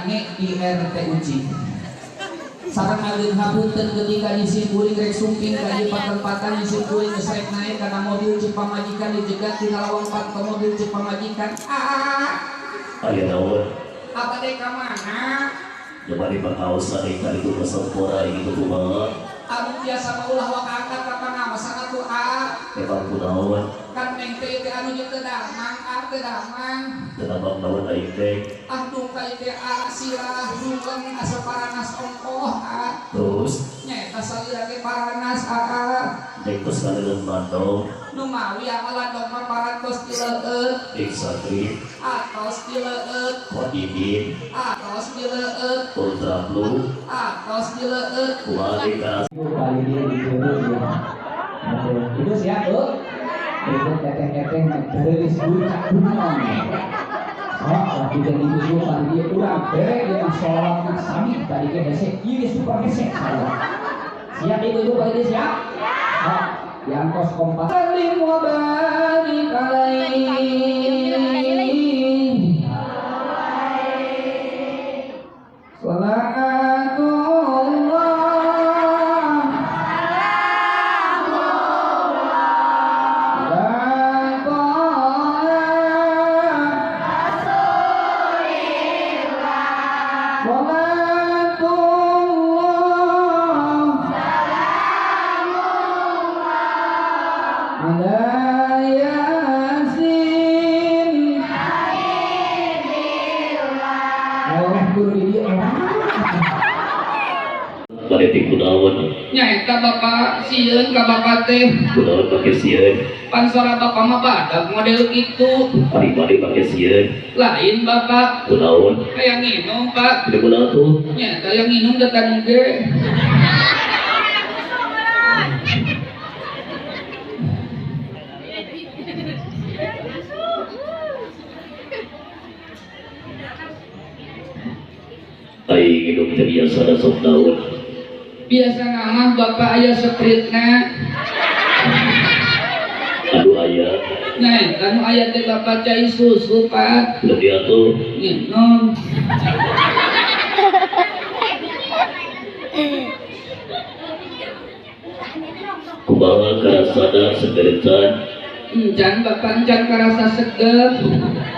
ngadange di RT Uci. Sareng ageung hapunten ketika disimpuling rek sumping ka ieu patempatan disimpuling geus rek naek kana mobil ceuk pamajikan dijegat dina lawang panto mobil ceuk pamajikan. Ah. Aya naon? Apa teh ka mana? Coba di pakaosan ieu ka ditu kasempora ieu kumaha? Anu biasa mah ulah waka angkat ka pangaosan atuh ah. Emang kunaon? Kan neng teh teh anu jeung teu damang, ah teu damang. Teu damang naon aing teh? Ah duka ieu teh ah sirah luleng asa paranas ongkoh ah. Terus? Nyaeta salira ge paranas ah. Neng tos kaleungeun mandong. Nu mawi alandong mah parantos ti leueut. Iksatri. Atos ti leueut. Kodidin. Atos ti leueut. Ultra Blue. Atos ti leueut. Kumaha deui ka Ibu siap, Bu? Ibu teteh-teteh garelis bucak gunung. Oh, lagi jadi ibu tadi kurang bere dia mah sholat sami tadi ge hese, ieu super hese saya. Siap ibu-ibu tadi siap? Siap. Yang kos kompak. Salim wa barik alaihi. Nyaeta bapak sieun ka bapak teh. Kunaon pake sieun? Pansora bapak mah badak model kitu. Bari-bari pake sieun. Lain bapak. Kunaon? Hayang nginum pak. Kunaon atuh? Nyaeta yang nginum datang ge. Aing nginum teh biasa da sok daun. Biasa nama bapak ayah sepritna. Aduh ayah. Nah, anu ayah teh bapak cai susu pak. Lebih atuh. Nginum. Kumaha karasana seger can? Encan bapak encan karasa seger.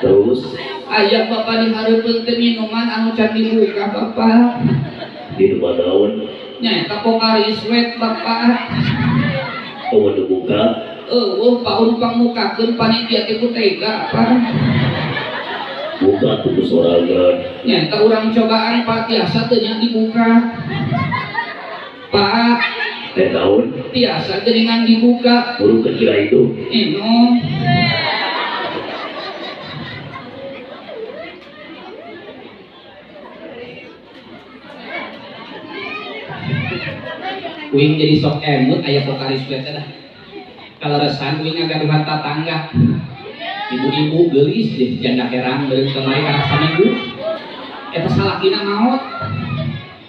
Terus? Ayah bapak dihareupeun teh minuman anu can dibuka bapak. Minuman naon? Nyaeta Pocari Sweat bapak. Oh, dibuka? Eueuh, Pak urang mukakeun panitia teh ku tega apa? Buka tuh sorangan. Nyaeta urang cobaan Pak tiasa teu nya dibuka. Pak. Teh naon? Tiasa geuningan dibuka. Urang kecil itu. Minum. Uing jadi sok emut aya Pocari Sweat dah. Kaleresan uing ngagaduhan tatangga. Ibu-ibu geulis deh janda herang beureum kamari kana saminggu. Eta salakina maot.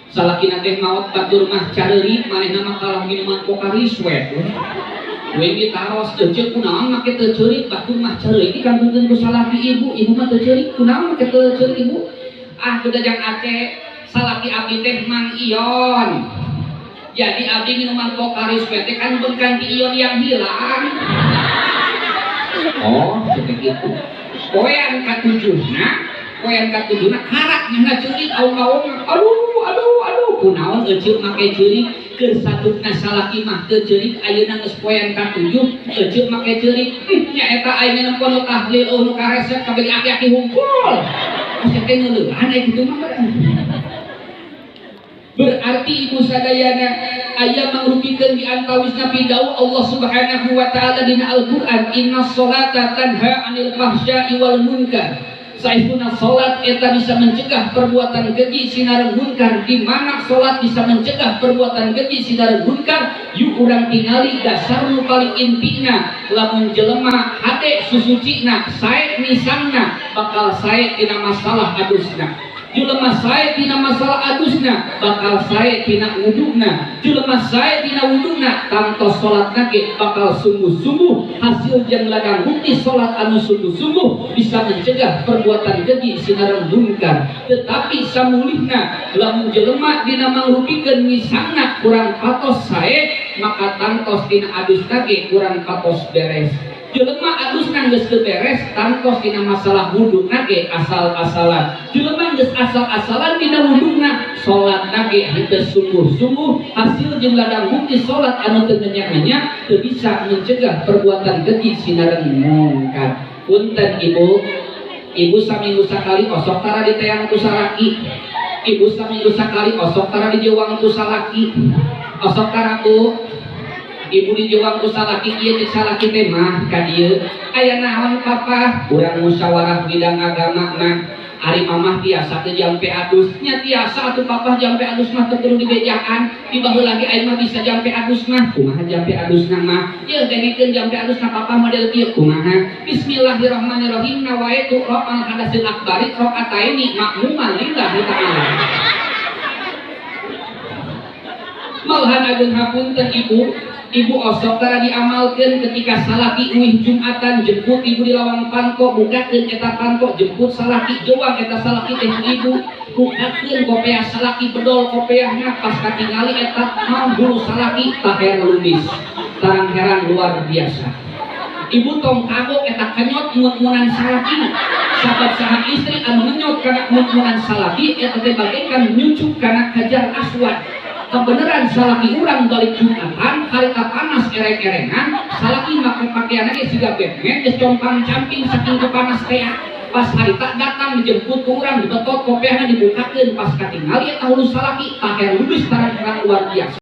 Salakina teh maot batur mah careurik manehna mah kalah minuman Pocari Sweat. Uing ditaros teu kunaon make teu ceurik batur mah ceurik dikantunkeun ku salaki ibu, ibu mah teu ceurik kunaon make teu ceurik ibu. Ah kuda jang Aceh salaki abdi teh Mang Ion. Jadi abdi minuman Pocari Sweat kan pengganti ion yang hilang. Oh, seperti itu. Poean katujuhna karak nyana ceurik aung-aung. Aduh, aduh, aduh. Kunaon eceuk make ceurik keur satupna salaki mah teu ceurik ayeuna geus poean katujuh eceuk make ceurik. Nyaeta aing nempo nu tahlil eueuh nu karesep kabeh aki-aki hungkul. Asa teh neuleuhan aya kitu mah. Berarti ibu sadayana aya mangrupikeun di antawisna pidauh Allah Subhanahu wa taala dina Al-Qur'an innas sholata tanha 'anil fahsya'i wal munkar. Saestuna salat eta bisa mencegah perbuatan keji sinareng munkar. Di mana salat bisa mencegah perbuatan keji sinareng munkar, yuk urang tingali dasar nu paling intina lamun jelema hade susucina sae misangna bakal sae dina masalah adusna. Jelema sae tina masalah adusna bakal sae tina wuduna. Jelema sae tina wuduna tangtos salatna ge bakal sungguh-sungguh. Hasil jeung ladang bukti salat anu sungguh-sungguh bisa mencegah perbuatan keji sinareng mungkar. Tetapi samulihna lamun jelema dina mangrupikeun ngisangna kurang patos sae, maka tangtos tina adusna ge kurang patos beres. Jelema adusna geus teu beres, tangtos dina masalah wuduna ge asal-asalan. Jelema geus asal-asalan dina wuduna, salatna ge henteu sungguh-sungguh. Hasil jeung ladang bukti salat anu teu ngenyak-ngenyak teu bisa mencegah perbuatan keji sinareng mungkar. Punten ibu, ibu saminggu sakali osok tara diteang ku salaki. Ibu saminggu sakali osok tara dijewang ku salaki. Osok tara bu. Ibu dijewang ku salaki ieu cek salaki teh mah ka dieu. Aya naon papa? Urang musyawarah bidang agama mah. Ari mamah tiasa teu jampe adus? Nya tiasa atuh papa, jampe adus mah teu kudu dibejaan. Di baheula lagi aing mah bisa jampe adus mah. Kumaha jampe adusna mah? Yeuh, dengekeun jampe adusna papa model kieu. Kumaha? Bismillahirrahmanirrahim, nawaitu raf'al hadasil akbari rakaataini makmuman lillahi ta'ala. Malahan ageung hapunten ibu, ibu osok tara diamalkeun ketika salaki uih Jumatan jemput ibu di lawang panto, bukakeun eta panto, jemput salaki, jewang eta salaki teh ku ibu, bukakeun kopeah salaki, bedol kopeahna, pas katingali eta naon bulu salaki taher lumis, tarang heran luar biasa. Ibu tong kagok eta kenyot mut-munan salaki, sabab saha istri anu ngenyot kana mut-munan salaki eta teh bagaikan nyucuk kana hajar aswad. Kebenaran salaki urang balik Jumatan harita panas ereng-erengan, salaki make pakaian ge siga Batman geus compang-camping saking kepanas teh. Pas harita datang dijemput ku urang, dibetot kopeahna, dibukakeun, pas katingali eta hulu salaki taher lubis tarang-terang luar biasa.